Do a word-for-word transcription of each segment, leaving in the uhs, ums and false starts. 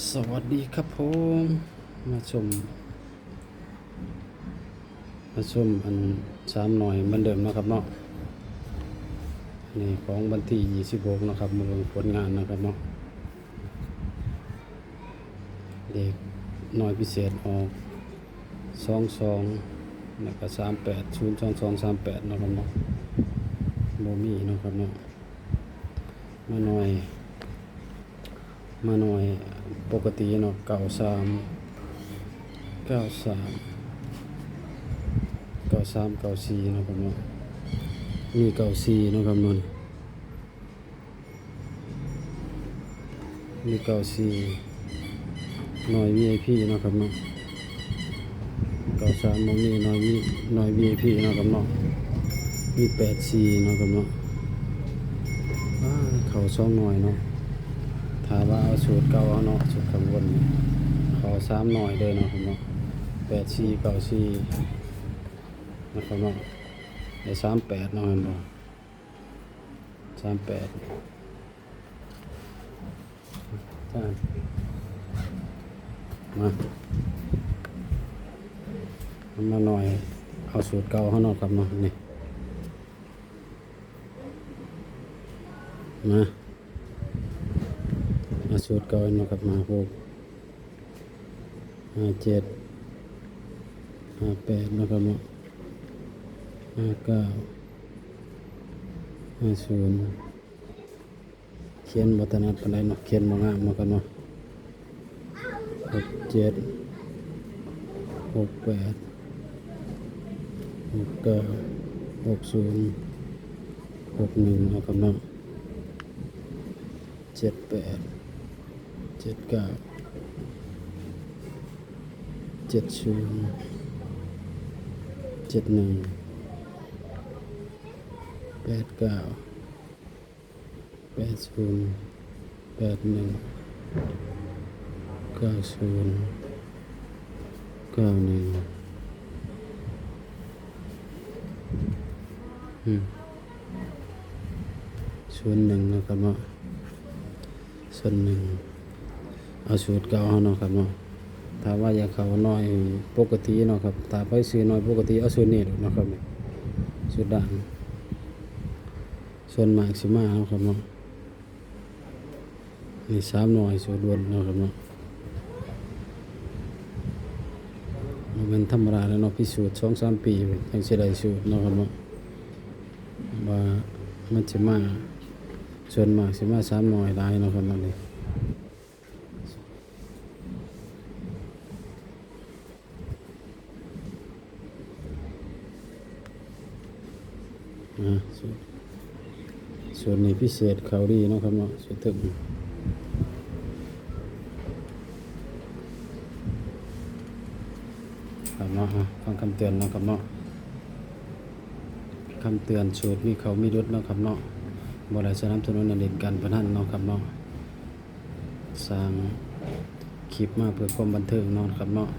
สวัสดีครับผม มาชม มาชมอันสามหน่อยเหมือนเดิมเนาะครับเนาะ นี่ของวันที่ยี่สิบหกเนาะครับ มาเบิ่งผลงานเนาะครับเนาะ เลขหน่อยพิเศษออก สองสอง แล้วก็ สามแปด ศูนย์สองสองสามแปด เนาะครับเนาะ บ่มีเนาะครับเนาะ มาหน่อย มาหน่อยปกติเนาะ เก้าสาม เก้าสาม เก้าสาม เก้าสี่ เนาะครับเนาะ มี เก้าสี่ เนาะครับเนาะ มี เก้าสี่ หน่อย วีไอพี เนาะครับเนาะ เก้าสาม บ่มี หน่อย วี หน่อย วีไอพี เนาะครับเนาะ มี แปดสี่ เนาะครับเนาะ อ่า เข้าสองหน่อยเนาะ ถ้าว่าเอาสูตรเก่าเอาเนาะ สูตรข้างบนนี่ เข้าสามหน่อยเลยเนาะครับเนาะ แปดสี่ เก้าสี่ นะครับเนาะ ได้ สามแปด เนาะ เห็นบ่ สามแปด อ่ะ มา มาหน่อย เอาสูตรเก่าเฮาเนาะครับเนาะ นี่ มา เอาสูตรเก่าเนาะครับ มา หก ห้าเจ็ด ห้าแปด เนาะครับเนาะ ห้าเก้า ห้าศูนย์ เขียนบ่ถนัดปานใดเนาะ เขียนบ่งามเนาะครับเนาะ หกเจ็ด หกแปด หกเก้า หกศูนย์ หกหนึ่ง เนาะครับเนาะ เจ็ดแปด เจ็ดเก้า เจ็ดศูนย์ เจ็ดหนึ่ง แปดเก้า แปดศูนย์ แปดหนึ่ง เก้าศูนย์ เก้าหนึ่ง อืม ศูนย์หนึ่ง นะครับเนาะ ศูนย์หนึ่ง เอาสูตรเก่าเฮาเนาะครับเนาะ ถ้าว่าอยากเข้าหน่อยปกติเนาะครับ ถ้าไปซื้อหน่อยปกติเอาสูตรนี้เนาะครับ สูตรด่าง ส่วนมากสิมาเนาะครับเนาะ นี่สามหน่อยสูตรด่วนเนาะครับเนาะ มันเป็นธรรมดาแล้วเนาะ พิสูจน์สองสามปีจั่งสิได้สูตรเนาะครับเนาะ ว่ามันสิมา ส่วนมากสิมาสามหน่อยหลายเนาะครับเนาะ นี่ อ่า สูตร สูตรนี้พิเศษเข้าดีเนาะครับเนาะ สูตรเทิง ครับเนาะ อ่ะ ฟังคำเตือนเนาะครับเนาะ คำเตือน สูตรมีเข้ามีหลุดเนาะครับเนาะ บ่ได้สนับสนุนให้เล่นการพนันเนาะครับเนาะ สร้างคลิปมาเพื่อความบันเทิงเนาะครับเนาะ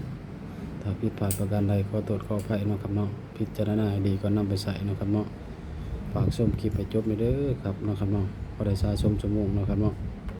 ถ้าผิดพลาดประการใดขอโทษขออภัยเนาะครับเนาะ พิจารณาให้ดีก่อนนำไปใช้เนาะครับเนาะ ฝากชมคลิปให้จบเลยเด้อครับเนาะครับเนาะ พอได้สะสมชั่วโมงเนาะครับเนาะ